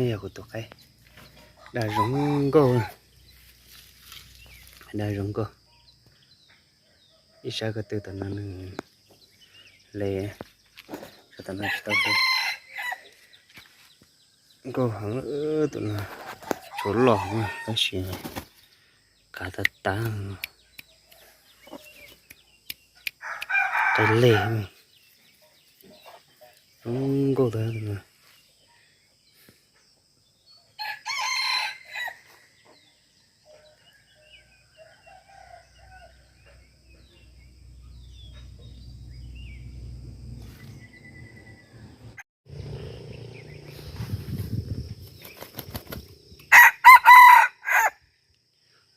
Yog kuv tus qaib, dag zoo nkauj, dag zoo nkauj. Ib sab ko tw tom no nws le, sab tom no tsis tau le. Nkauj heev, tus no tsuas loj heev tab sis kav tas tas. Qaib leg, zoo nkauj tag tus no.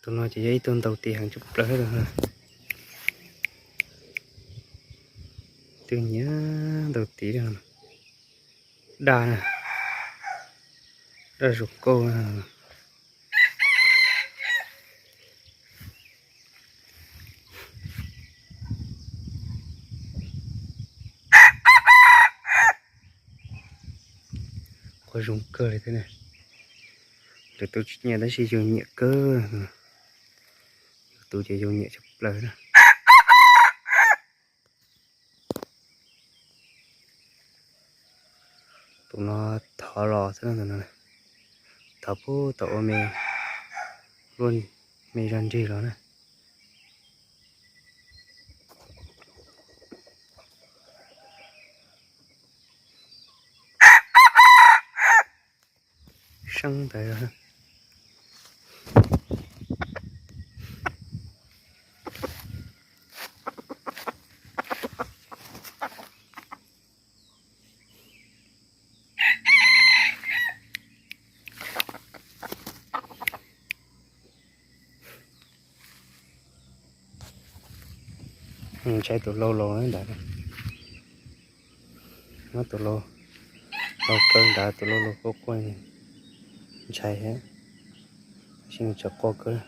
Tus no ces yog ib tug ntaus tis heev tshaj plaws li. Twb nyiam ntaus tis li. Dag na, dag zoo nkauj. Quaj zoo kawg li thiab na. Lwm tus tsis nyiam tab sis yus nyiam kawg. Yus tus ces yus nyiam tshaj plaws na. Tus no thov los xwb no, tus no thov pub tau ua me, luaj me zog nrig los na. Seeb ntawd. Ntshai tus lau laus ntawd. Muab tus lau, lau kawg ntawd, tus lau laus quaj quaj ntshai thiab, tab sis nws tseem quaj kawg.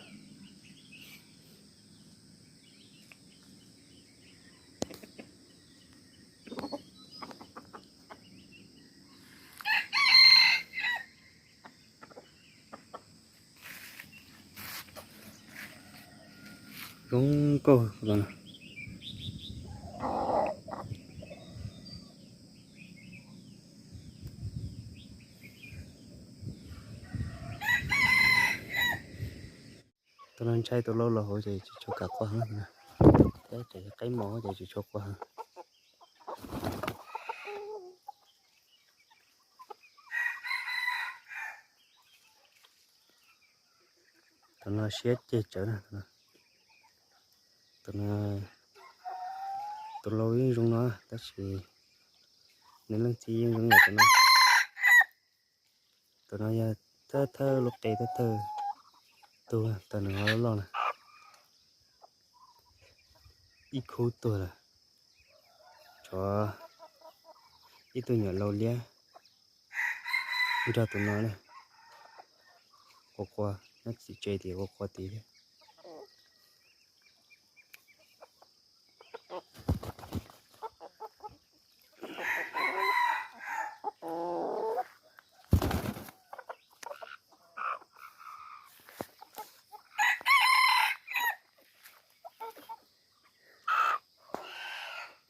Zoo nkauj no. Tus no ntshai tus lau laus hauv ces tsis tshua kam quaj heev, thiab tseem yog qaib mos ces tsis tshua quaj heev. Tus no siab ceg tsawv na. Tus no, tus lau yeej zoo no tab sis nws leej txiv yeej zoo yam tus no. Tus no yog thawj thawj lub qe thawj thawj tug tau nws loj loj na. Ib khub tuag lawm, tshuav ib tug nyuam lau liab nrog tus no na. Quaj quaj nyob tim tsev tim quaj quaj tid thiab.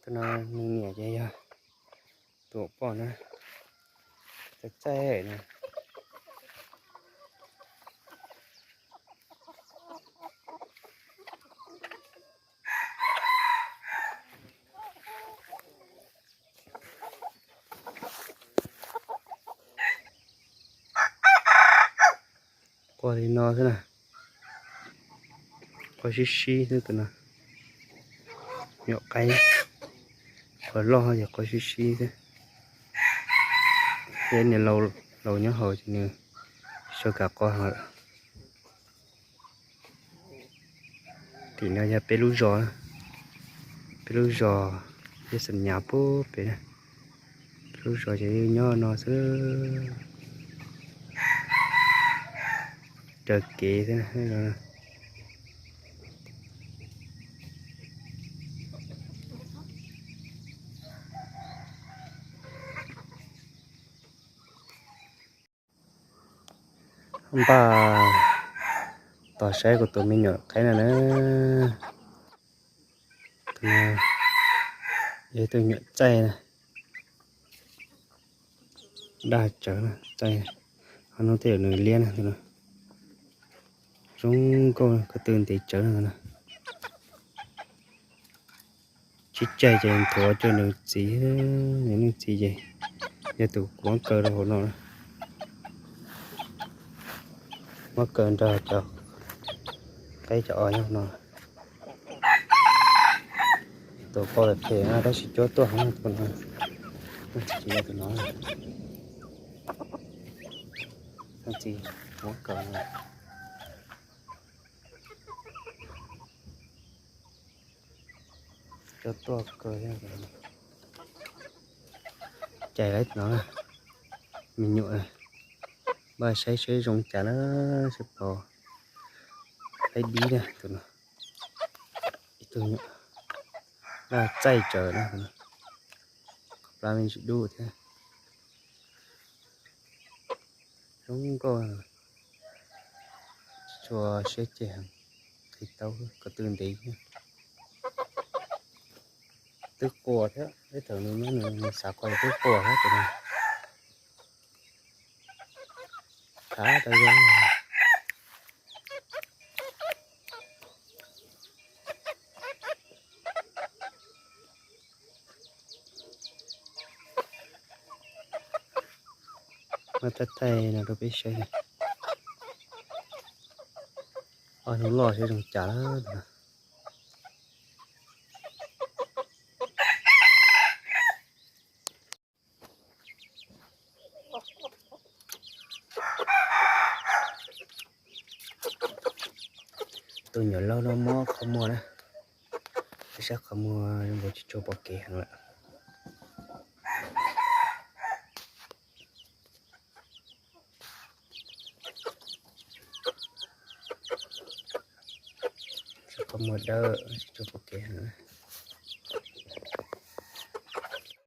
Tus no nws niam ces yog tus poj na, txaij txaij na. Quaj li no xwb na. Quaj sib sib xwb tus no. Nyuam qaib, qhov loj ces quaj sib sib xwb. Thiab niag laus nyob hauv ces nws tsis kam quaj heev lawm. Tim no yog peb lub zos, peb lub zos yog xam nyav pub pem. Peb lub zos ces nyob no xwb, raws kev xwb. Npaj tos saib kuv tus me nyuam qheb no na. Tus no yog ib tug nyuam txaij na, daj tsawv na, txaij, ho hnub twg nws liab na tus no. Zoo nkauj ko tw ntev tsawv na tus no. Tsib caug ces nthuav rau nws txiv, nws leej txiv ces yog tus kuv muab kaw rau hauv no. Muab kaw nrog cov qeb cov os nyob no. Tus qau phem phem no tab sis cuab tuaj heev tus no. Tsis yog tus no. Leej txiv muab kaw no. Cov tuaj kawg thiab. Cais lawv no, me nyuam, npaj saib seb zoo cas na, seb pom laib dib na tus no. Ib tug nyuam, npaj txaij tsawv na, qhov plab me ntsis dub thiab. Zoo nkauj, tsis tshua siab ceg heev, qhib taub ko tw ntev. Twb quas thiab, ib thaum nws nyob nws xav quas twb quas thiab tus no. Khav rau yog. Muab thaij thaij no rau peb saib. Ob hnub loj seb zoo cas lawm. Tus nyuam laug no muab qhov muag na, sab qhov muag zoo nkaus tsis tshua pom kev heev lawm. Sab qhov muag dawb tsis tshua pom kev heev.